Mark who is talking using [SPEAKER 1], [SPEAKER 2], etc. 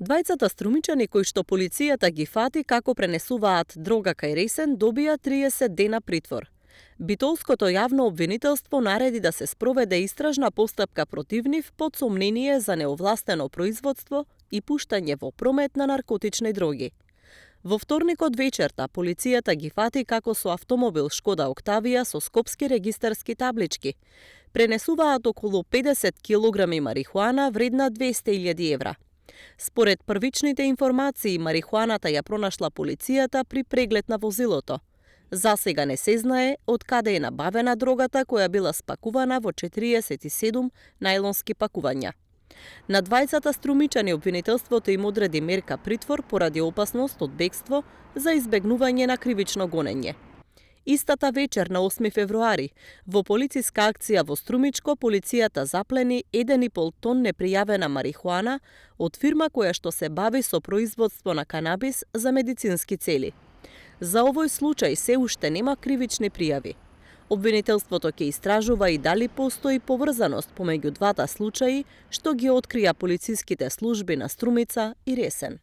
[SPEAKER 1] Двајцата струмичани кои што полицијата ги фати како пренесуваат дрога кај Ресен добија 30 дена притвор. Битолското јавно обвинителство нареди да се спроведе истражна постапка против нив под сомнение за неовластено производство и пуштање во промет на наркотични дроги. Во вторникот вечерта полицијата ги фати како со автомобил Шкода Октавија со скопски регистарски таблички. Пренесуваат околу 50 килограми марихуана вредна 200.000 евра. Според првичните информации, марихуаната ја пронашла полицијата при преглед на возилото. Засега не се знае од каде е набавена дрогата која била спакувана во 47 најлонски пакувања. На двајцата струмичани обвинителството им одреди мерка притвор поради опасност од бегство за избегнување на кривично гонење. Истата вечер на 8 февруари, во полициска акција во Струмичко, полицијата заплени 1,5 тон непријавена марихуана од фирма која што се бави со производство на канабис за медицински цели. За овој случај се уште нема кривични пријави. Обвинителството ќе истражува и дали постои поврзаност помеѓу двата случаи што ги открија полициските служби на Струмица и Ресен.